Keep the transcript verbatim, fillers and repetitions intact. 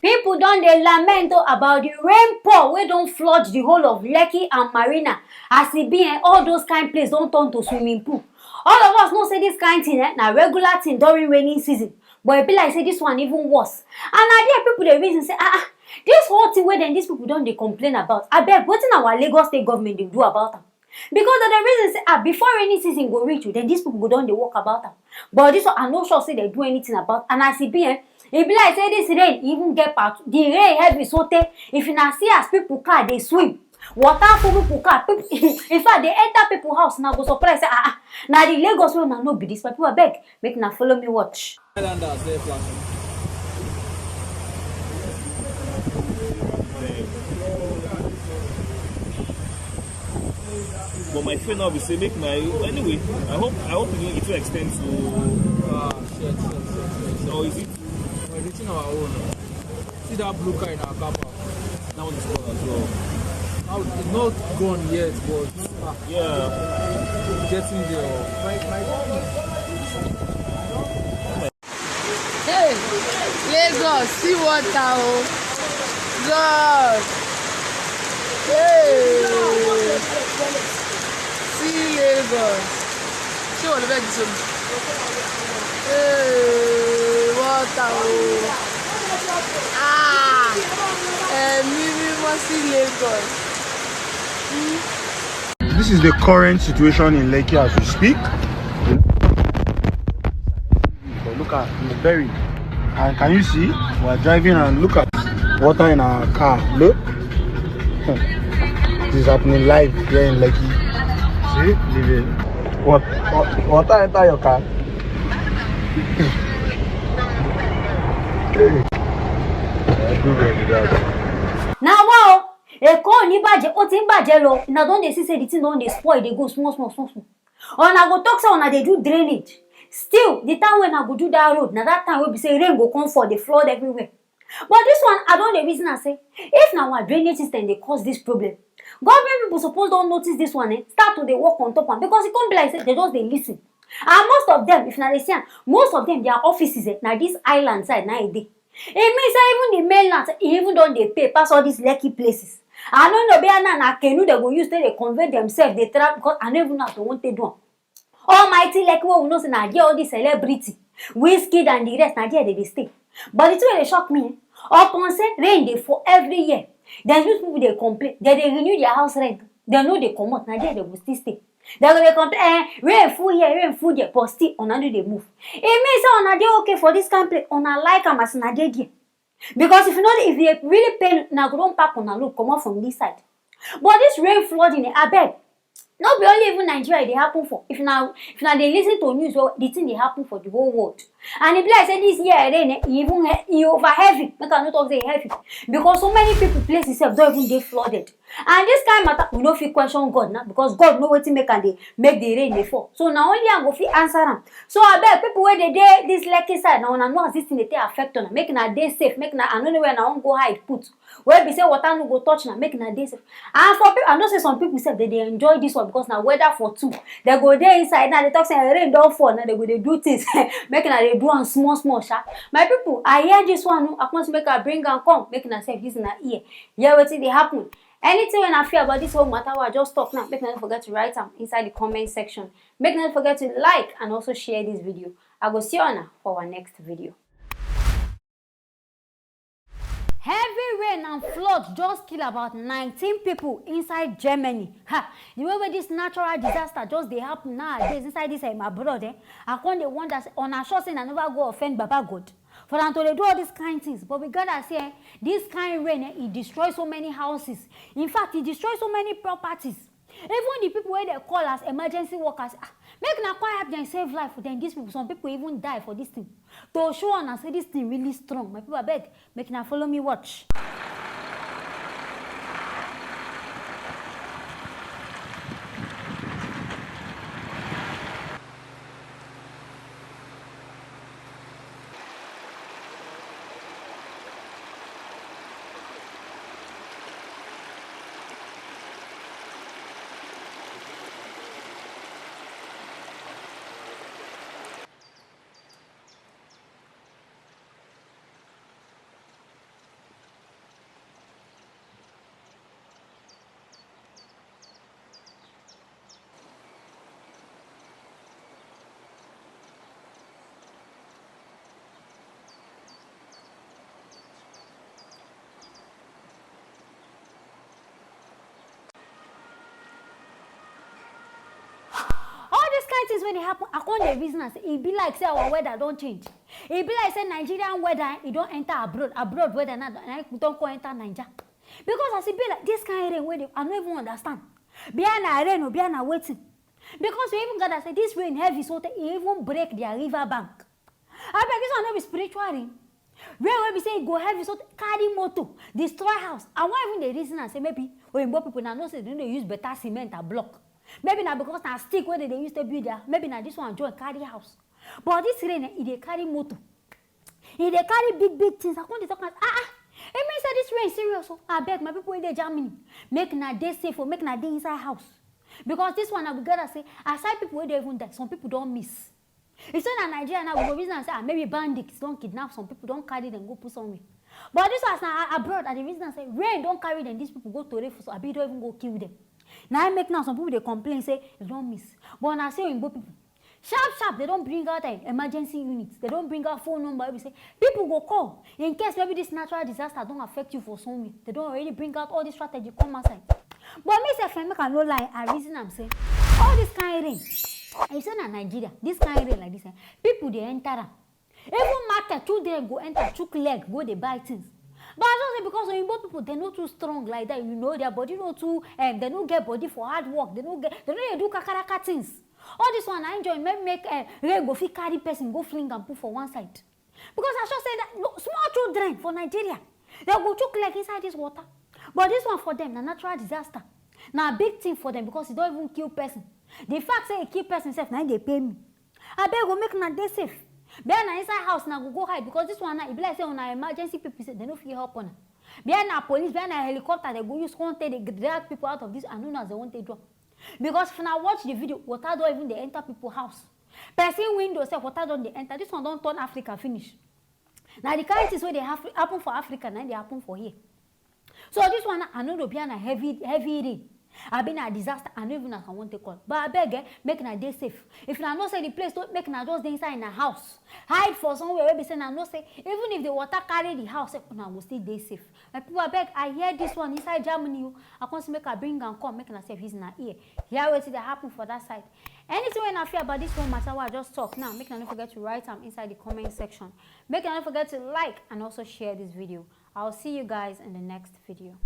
People don dey lament o about the rain pour wey don flood the whole of Lekki and Marina. As e be, eh, all those kind place don turn to swimming pool. All of us know say this kind thing, eh, na regular thing during rainy season, but e be like say this one even worse. And na there people dey reason say, ah, ah, this whole thing wey dem, these people don dey complain about, abeg, wetin our Lagos State government dey do about am? Because dem dey reason say, ah, before rainy season go reach o, then these people go don dey work about am. But this one, I no sure say dem do anything about. And as e be, eh, e be like say this rain even get part. The rain heavy so tey, if una see as people car dey swim, water full people car. People, in fact, dey enter people house, una go surprise say, ah, ah, na the Lagos wey una know be this? My people, abeg, make una follow me watch. Highlanders dey flashing. But my friend now be say make my, anyway, I hope, I hope it no, it no extend to. Ah, shit, shit, shit, shit, shit. Or is it? We're reaching our own. See that blue car in our car park? That one is gone as well. How, it's not gone yet, but, ah, yeah, getting there. Hey, Lagos, see water o. God. Hey. See Lagos. Ṣé wọ́n ló fẹ́ di sómi? Hey, water o. Ah, ẹ̀mí mímọ́, see Lagos. Hmm. This is the current situation in Lekki as we speak. But look at, it's buried. And can you see? We're driving and look at water in our car. Look. This is happening live here in Lekki. See? Living. What? Wa-, water enter your car? Hey. Everywhere be that. Na wa o, Èkó ò ní bàjẹ́, ó ti ń bàjẹ́ lọ. Una don dey see say the thing don dey spoil, dey go small, small, small, small. Una go talk say una dey do drainage. Still, the time when una go do that road, na that time wey be say rain go come fall, dey flood everywhere. But this one, I don dey reason am say, if na our drainage system dey cause this problem, government people suppose don notice this one, eh, start to dey work on top am, because e come be like say dem just dey listen. And most of them, if una dey see am, most of them, their offices, eh, na this island side na e dey. E mean say even the mainland, e even don dey pay pass all these Lekki places. I no know, be na, na canoe dem go use take dey convey themselves, dey travel, because I no even know how dem wan take do am. Almighty Lekki, wey we know say na there all these celebrity, Wizkid and the rest, na there dem dey stay. But the thing wey dey shock me, eh, upon say rain dey fall every year, then these people dey complain, dem dey renew their house rent, dem no dey comot, na there dem go still stay. Dem go dey complain, eh, rain full here, rain full there, but still una no dey move. E mean say una dey okay for this kind place, una like am as una dey there. Because if you no dey, if e really pain, una go don pack una load comot from this side. But this rain flooding, eh, abeg, no be only even Nigeria e dey happen for. If una, if una dey listen to news, well, the thing dey happen for the whole world. And e be like say this year rain, eh, e even he-, e over heavy. Make I no talk say e heavy, because so many people places sef don even dey flooded. And this kind matter, we no fit question God now, because God know wetin make am dey, make the rain dey fall. So na only am go fit answer am. So abeg, people wey dey dey this Lekki side, na una know as this thing dey take affect una. Make una dey safe. Make una, I no know where una wan go hide put, wey be say water no go touch una. Make una dey safe. And for people, I know say some people sef, dem dey enjoy this one because na weather for two. Dem go dey inside now, dey talk say rain don fall now, dem go dey do things. Make una dey do am small small sha. My people, I hear this one o, I come say make I bring am come, make una sef use una ear hear wetin dey happen. Anything wey una feel about this whole matter wey I just talk now, make una no forget to write am inside the comment section. Make una no forget to like and also share this video. I go see una for our next video. Heavy rain and flood just kill about nineteen people inside Germany. Ha! The way wey this natural disaster just dey happen nowadays inside this, eh, my abroad, eh, I come dey wonder say, una sure say una never go offend Baba God for am to dey do all these kind things? But we gather say, eh, this kind rain, eh, e destroy so many houses. In fact, e destroy so many properties. Even the people wey dem call as emergency workers, ah, make una come help dem save life. Then these people, some people even die for this thing. To show una say this thing really strong, my people, abeg, make una follow me watch. Things wey dey happen, I come dey reason am say e be like say our weather don change. E be like say Nigerian weather, e don enter abroad, abroad weather now, na e don come enter Naija. Because as e be like this kind rain wey dey, I no even understand. Bia na rain o, bia na wetin? Because we even gather say this rain heavy so tey e even break their river bank. Abeg, this one no be spiritual rain? Rain wey be say e go heavy so tey carry motor, destroy house. I wan even dey reason am say maybe oyinbo people na know say dem no dey use better cement and block. Maybe na because na stick wey dem dey use take build their, maybe na this one join carry house. But this rain, eh, e dey carry motor. E dey carry big big things. I come dey talk am, ah ah, e mean say this rain serious o. Abeg, my people wey dey Germany, make una dey safe o, make una dey inside house. Because this one, na we gather say aside people wey don even die, some people don miss. E say na Nigeria now, we go reason am say, ah, maybe bandits don kidnap some people, don carry dem go put somewhere. But this one na a-, abroad, I dey reason am say rain don carry dem, these people go tori for, so abi don even go kill dem. Na im make now some people dey complain say dem don miss. But na say oyinbo people, sharp sharp, dem don bring out, eh, emergency units. Dem don bring out phone number wey be say people go call in case maybe this natural disaster don affect you for somewhere. Dem don already bring out all this strategy come outside. But me sef, eh, make I no lie, I reason am say all this kind rain, you say na Nigeria, this kind rain like this, eh, people dey enter am. Even market, children go enter, chook leg, go dey buy things. But I just say because oyinbo people, dem no too strong like that, you know, their body no too, um, dem no get body for hard work, dem no get, dem no dey do kakaraka things. All this one na enjoy, make, make, eh, rain go fit carry person, go fling am put for one side. Because I sure say that no, small children for Nigeria, dem go chook leg inside this water. But this one for dem na natural disaster. Na big thing for dem because e don even kill person. The fact say e kill person sef, na im dey pain me. Abeg o, make una dey safe. Bia na inside house una go go hide, because this one now, e be like say una emergency people say dem no fit help una. Bia na police, bia na helicopter dem go use come take dey drag people out of this, I no know as dem wan take do am. Because if una watch the video, water don even dey enter people house. Person window sef, water don dey enter. This one don turn Africa finish. Na the kind things wey dey haf-, happen for Africa, na im dey happen for here. So this one, I no know, bia na heavy, heavy rain, abi na disaster, I no even know as I wan take call. But abeg, eh, make una dey safe. If una know say the place don, make una just dey inside una house. Hide for somewhere wey be say una know say even if the water carry the house, eh, una go still dey safe. My people, abeg, I hear this one inside Germany o. I come say make I bring am come, make una sef use una ear hear wetin dey happen for that side. Anything wey una feel about this one matter wey I just talk now, make una no forget to write am inside the comment section. Make una no forget to like and also share this video. I'll see you guys in the next video.